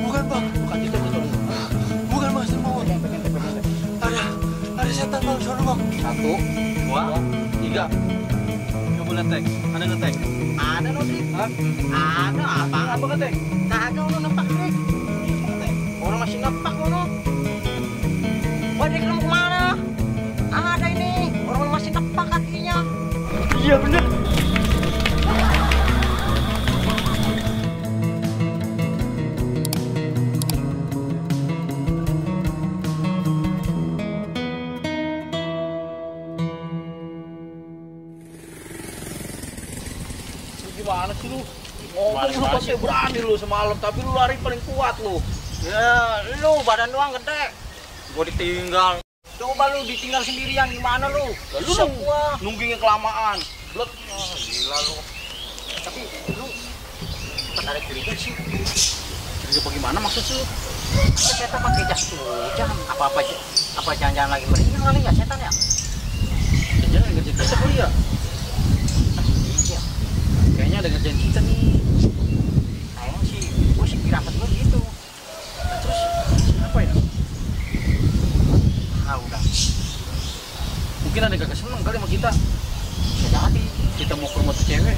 Bukan bang, bukan itu betul. Bukan bang, semut. Ada setan bang, sono bang. 1, 2, 3. Coba ngetek, ada ngetek. Ada no sih. Hah? Ada apa? Apa ngetek? Kagak ono nempak nih. Orang masih nempak ono. Wah, dia mau kemana? Ada ini. Orang masih nempak kakinya. Iya bener. Gimana sih lu? Ngomong lu pasti berani lu semalam, tapi lu lari paling kuat lu. Ya, lu badan doang gede. Gua ditinggal. Coba lu ditinggal sendirian gimana lu? Lu nunggingnya kelamaan. Blek. Gila lu. Tapi lu pas ada curiga sih. Jadi bagaimana maksud lu? Setan pakai jas hujan. Apa jangan-jangan lagi meriang kali ya setan ya? Jangan ngerjain kita kali ya? Iya. Kayaknya ada ngerjain kita nih. Kayaknya sih, gua sih kira gue gitu. Terus apa ya? Ah udah. Mungkin ada kagak seneng kali sama kita. Bisa jadi. Kita mau ke rumah tuh cewek.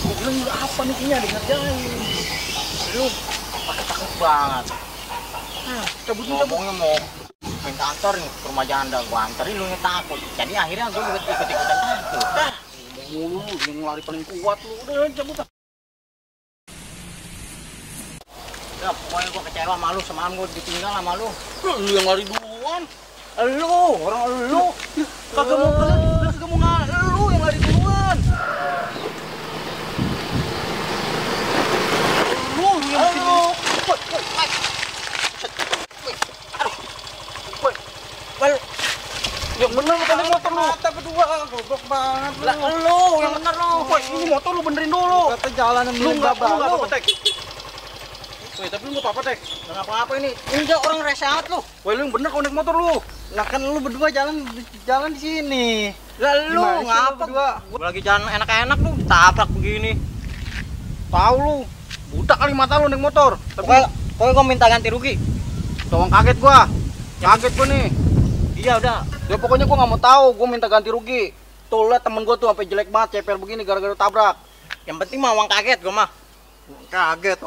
Gue bilang lu apa nih kayaknya ada ngerjain. Lu pakai takut banget. Cabut nih cabut. Ngomongnya mau main kantor nih ke rumah janda, gua anterin lu takut. Jadi akhirnya gua juga ikut-ikutan takut. Mulu yang lari paling kuat lu. Udah cabut ah. Ya pokoknya gua kecewa sama lu, semalam gua ditinggal sama lu. Lu yang lari duluan. Lu, orang lu. Kagak mau lu yang lari duluan. Lu yang Lu. yang bener lu tadi motor lu. Mata berdua, goblok banget lu. Lah lu yang bener lu. Woi, ini motor lu benerin dulu. Kata jalanan Lu enggak babak lu. apa-apa, Tek. Woi, tapi lu enggak apa-apa, Tek. Enggak apa-apa ini. Ini dia orang rese amat lu. Woi, lu yang bener kalau naik motor lu. Lah kan lu berdua jalan di sini. Lah lu Gimana sih lu ngapa berdua? Gua lagi jalan enak-enak lu ditabrak begini. Tahu lu. Budak kali mata lu naik motor. Pokoknya gua minta ganti rugi. Doang kaget gua. Kaget gua nih. Iya udah. Ya pokoknya gua nggak mau tahu, gua minta ganti rugi. Tuh liat temen gua tuh sampai jelek banget ceper begini gara-gara tabrak. Yang penting mah uang kaget gua mah. Kaget.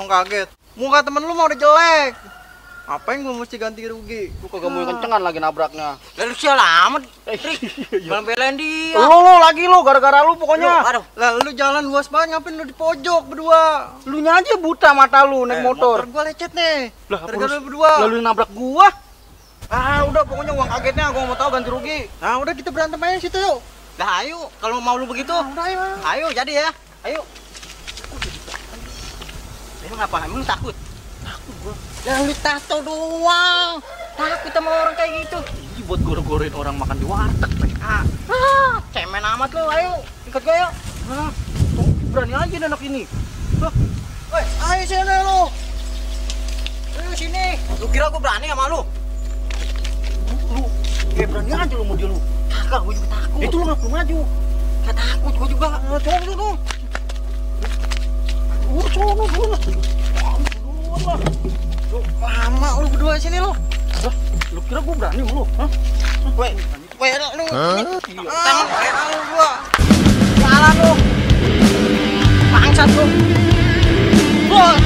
Muka temen lu mah udah jelek. Apa yang gua mesti ganti rugi? Lu kagak mau kencengan lagi nabraknya. Lalu sial amat. Belain dia. Lu lagi lu gara-gara lu pokoknya. Aduh. Lah lu jalan luas banget, ngapain lu di pojok berdua? Lu nya aja buta mata lu naik motor. Motor gua lecet nih. Lah Gara-gara lu berdua. Lalu nabrak gua. Ah, udah pokoknya uang kagetnya gua mau tahu ganti rugi. Nah, udah kita berantem aja situ yuk. Dah ayo kalau mau lu begitu. Udah ayo. Ayo jadi ya. Ayo. Emang apa? Emang lu takut? Takut gua. Lah lu tato doang. Takut sama orang kayak gitu. Ih, buat goro-goroin orang makan di warteg, PK. Cemen amat lu. Ayo ikut gua yuk. Hah? Tuh, berani aja nih anak ini. Hah? Woi, ayo sini lu. Ayo sini. Lu kira gua berani sama lu? Lu berani aja lu mau dia lu. Kagak, gua juga takut. Itu lu nggak perlu maju. Gak takut, gua juga. Coba dong. Coba dulu lah. Lama lu berdua sini lu. Lah, lu kira gua berani sama lu? Hah? Woi, lu. Tangan lu gua. Salah lu. Bangsat lu. Woi.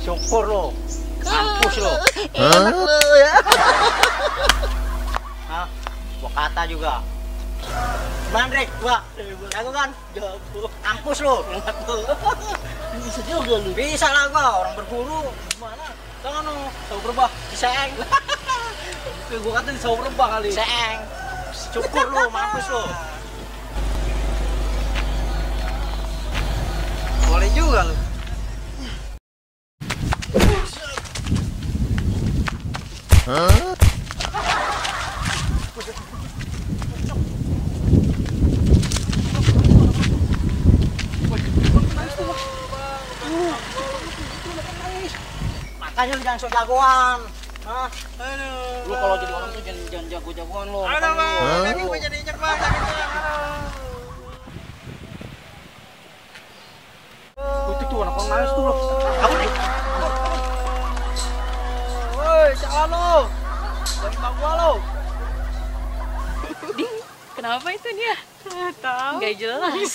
Syukur lo, mampus lo. Enak lu ya. Hah? Gua kata juga. Bandrek, Wak. Jago kan? Jago. Kampus lu. Bisa juga lu. Bisa lah gua, orang berburu. Gimana? Jangan no. Sawo berbah. Seng. Gua kata di sawo berbah kali. Seng. Cukur lu, mampus lu. Boleh juga lu. Makanya lu jangan sok jagoan. Hah? Aduh. Lu kalau jadi orang tuh jangan jago-jagoan lu. Aduh, Makanya lu. Bang. Kaki gua jadi injek banget. Itu tuh anak orang nangis tuh lu. Kamu nih. Woi, jalan lu. Jangan bang gua lu. Ding, kenapa itu dia? Tahu. Gak jelas.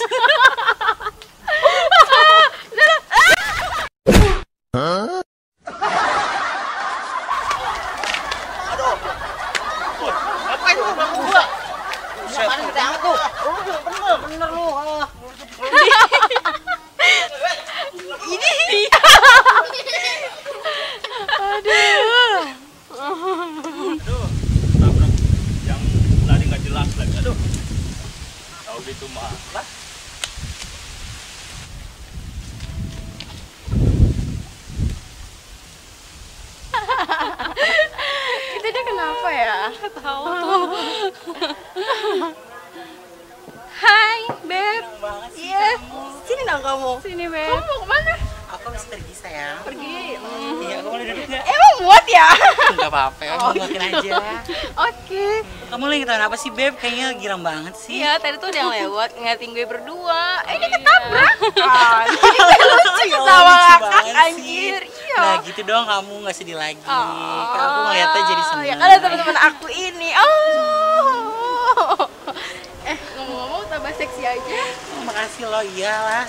Ngapain lu bang gua? Siapa yang gede amat tuh? Bener lu. Ah. Aduh. Tabrak yang lari nggak jelas lagi. Aduh, tahu gitu mah. Lah, Itu dia kenapa ya? Tahu tuh. Hai, Beb. Iya. Sini dong kamu. Sini, Beb. Kamu mau kemana? Aku harus pergi sayang. Pergi. Iya, aku boleh duduk nggak? Emang muat ya? Enggak apa-apa, aku ngeliatin aja. Oke. Kamu lagi tahu apa sih, Beb? Kayaknya girang banget sih. Iya, tadi tuh udah yang lewat ngeliatin gue berdua. Dia ketabrak. Jadi gue lucu Ya, ketawa lucu ngakak banget anjir. sih. Iya. Nah gitu dong, kamu nggak sedih lagi. Aku ngeliatnya jadi seneng. Ya ada teman-teman aku ini. Ngomong-ngomong tambah seksi aja. Makasih lo, iyalah.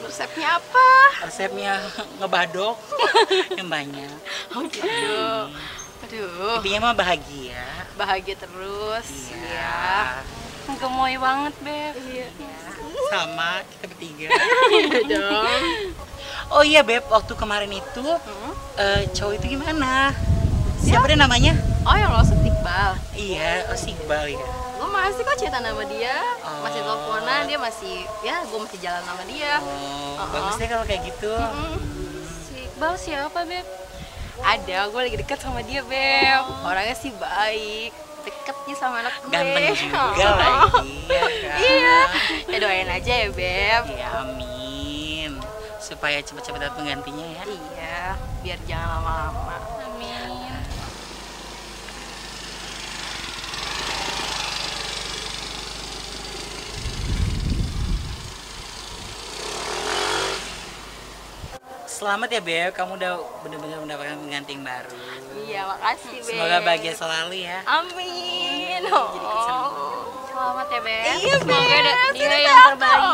Resepnya apa? Resepnya ngebadok yang banyak. Oh gitu. Aduh, Intinya mah bahagia. bahagia terus. Iya. Gemoy banget, Beb. Iya. Sama kita bertiga. Iya dong. Oh iya, Beb, waktu kemarin itu cowok itu gimana? Siapa deh namanya? Oh, yang lo Iqbal. Iya, oh si Iqbal ya. Gue masih kok cerita sama dia. Oh. Masih teleponan, dia masih, ya gue masih jalan sama dia. Oh, bagus deh kalau kayak gitu. Si Iqbal siapa, Beb? Ada, gue lagi deket sama dia, Beb. Orangnya sih baik. Deketnya sama anak gue. Ganteng juga lagi. Ya kan? Iya. Ya doain aja ya, Beb. Ya, amin. Supaya cepat-cepat dapat penggantinya ya. Iya, biar jangan lama-lama. Amin. Selamat ya, Beb, kamu udah benar-benar mendapatkan pengganti yang baru. Iya, makasih, Beb. Semoga bahagia selalu ya. Amin. senang. Selamat ya, Beb. Iya, Semoga Beb. dia yang terbaik.